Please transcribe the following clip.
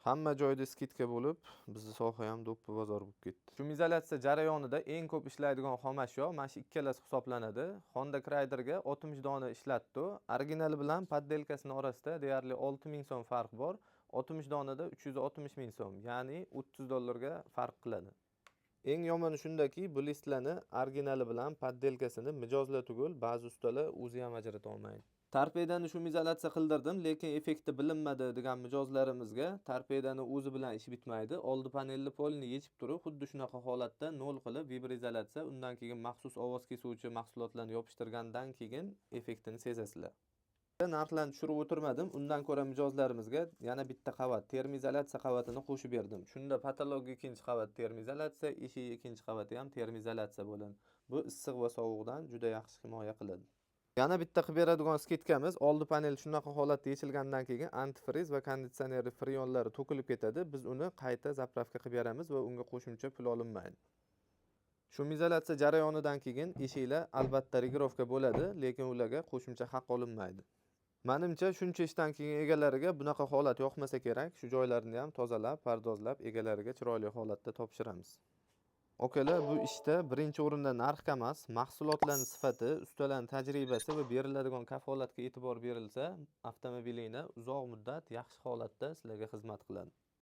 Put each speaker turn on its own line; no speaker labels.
Hamma joyda скидка bo'lib, bizni soha ham do'ppi bozor bo'lib ketdi. Shumizolyatsiya jarayonida eng ko'p ishlaydigan xomashyo mana shu ikkalasi hisoblanadi. Honda Criderga 60 dona ishlatdi. Originali bilan подделка sini orasida deyarli 6000 so'm farq bor. 60 donada 360 ming so'm, ya'ni 30 dollarga farq qiladi. Eng yomoni shundaki, bu listlarni originali bilan подделка sini mijozlar tugul, ba'zi ustalar o'zi ham ajrata olmaydi. Torpedani shumizolyatsiya qildirdim, lekin effekti bilinmadi degan mijozlarimizga torpedani o'zi bilan ish bitmaydi. Oldi panelni polini yechib turib, xuddi shunaqa holatda nol qilib vibroizolyatsiya, undan keyin maxsus ovoz kesuvchi mahsulotlarni yopishtirgandan keyin effektini sezasizlar. Narxlarni tushirib o'tirmadim. Undan ko'ra mijozlarimizga yana bitta qavat termoizolyatsiya qavatini qo'shib berdim. Shunda потолок ikkinchi qavat termoizolyatsiya, eshik ikkinchi qavati ham termoizolyatsiya bo'ladi. Bu issiq va sovuqdan juda yaxshi himoya qiladi. Yana bitta qilib beradigan скидка miz: oldi panel shunaqa holatda yechilgandan keyin antifriz va konditsioner friyonlari to'kilib ketadi. Biz uni qayta заправка qilib beramiz va unga qo'shimcha pul olinmaydi. Shumizolyatsiya jarayonidan keyin eshiklar albatta регулировка bo'ladi, lekin ularga qo'shimcha haq olinmaydi. Manimcha, shuncha ishdan keyin egalariga bunaqa holat yoqmasa kerak. Shu joylarini ham tozalab, pardozlab, egalariga chiroyli holatda topshiramiz. Okalar, bu ishda birinchi o'rinda narxga emas, mahsulotlarning sifati, ustalarning tajribasi va beriladigan kafolatga e'tibor berilsa, avtomobilinglar uzoq muddat yaxshi holatda sizlarga xizmat qiladi.